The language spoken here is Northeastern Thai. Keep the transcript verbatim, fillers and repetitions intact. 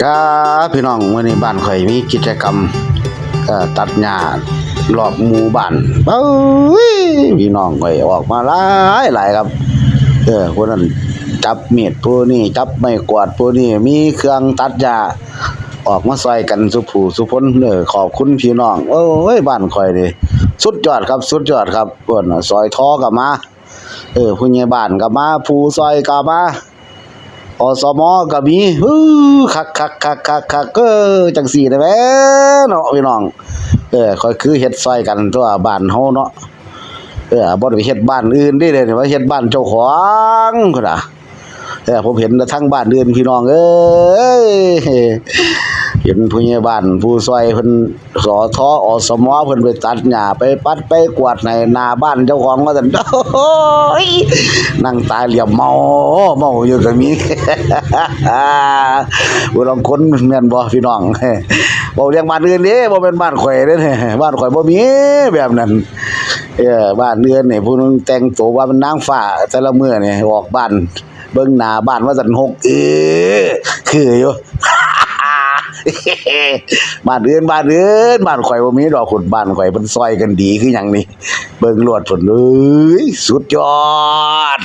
ครับพี่น้อง มื้อนี้บ้านข่อยมีกิจกรรม เอ่อ ตัดหญ้ารอบหมู่บ้าน เอ้ย พี่น้องข่อยออกมาหลายหลายครับ เออ ผู้นั้นจับมีด ผู้นี้จับไม้กวาด ผู้นี้มีเครื่องตัดหญ้า ออกมาซอยกันสุผู้สุคน เออ ขอบคุณพี่น้อง โอ้ย บ้านข่อยนี่สุดยอดครับ สุดยอดครับ เพิ่นน่ะ สอยทอก็มา เออ ผู้ใหญ่บ้านก็มา ผู้ซอยก็มา อสม ก็มี ฮือ คักคักคักคักคัก เออ จังซี่ได้แหมเนาะพี่น้อง เออ ข่อยคือเฮ็ดซอยกันตัวบ้านเฮาเนาะ เออ บ่ได้ไปเฮ็ดบ้านอื่นเด้ เดี๋ยวนี้มาเฮ็ดบ้านเจ้าของพุ้นน่ะ เออ ผมเห็นแต่ทางบ้านอื่นพี่น้องเอ้ย เห็นผู้ใหญ่บ้านผู้ซอยเพิ่น สท อสม เพิ่นไปตัดหญ้า ไปปัดไปกวาดให้หน้าบ้านเจ้าของว่าซั่น โอ้ย นั่งตาเหลี่ยมเมา เมาอยู่ก็มี ผู้ลางคนแม่นบ่พี่น้อง เว้าเรื่องบ้านอื่นเด้ บ่แม่นบ้านข่อยเด้ บ้านข่อยบ่มีแบบนั้น เออ บ้านอื่นนี่ผู้หนึ่งแต่งตัวว่าเป็นนางฟ้า แต่ละมื้อนี่ออกบ้าน เบิ่งหน้าบ้านว่าซั่น หก เออ คืออยู่ บ้านอื่น บ้านอื่น บ้านข่อยบ่มีดอก คุณ บ้านข่อยเพิ่นซอยกันดีคือหยังนี่ เบิ่งโลด เพิ่น เอ้ย สุดยอด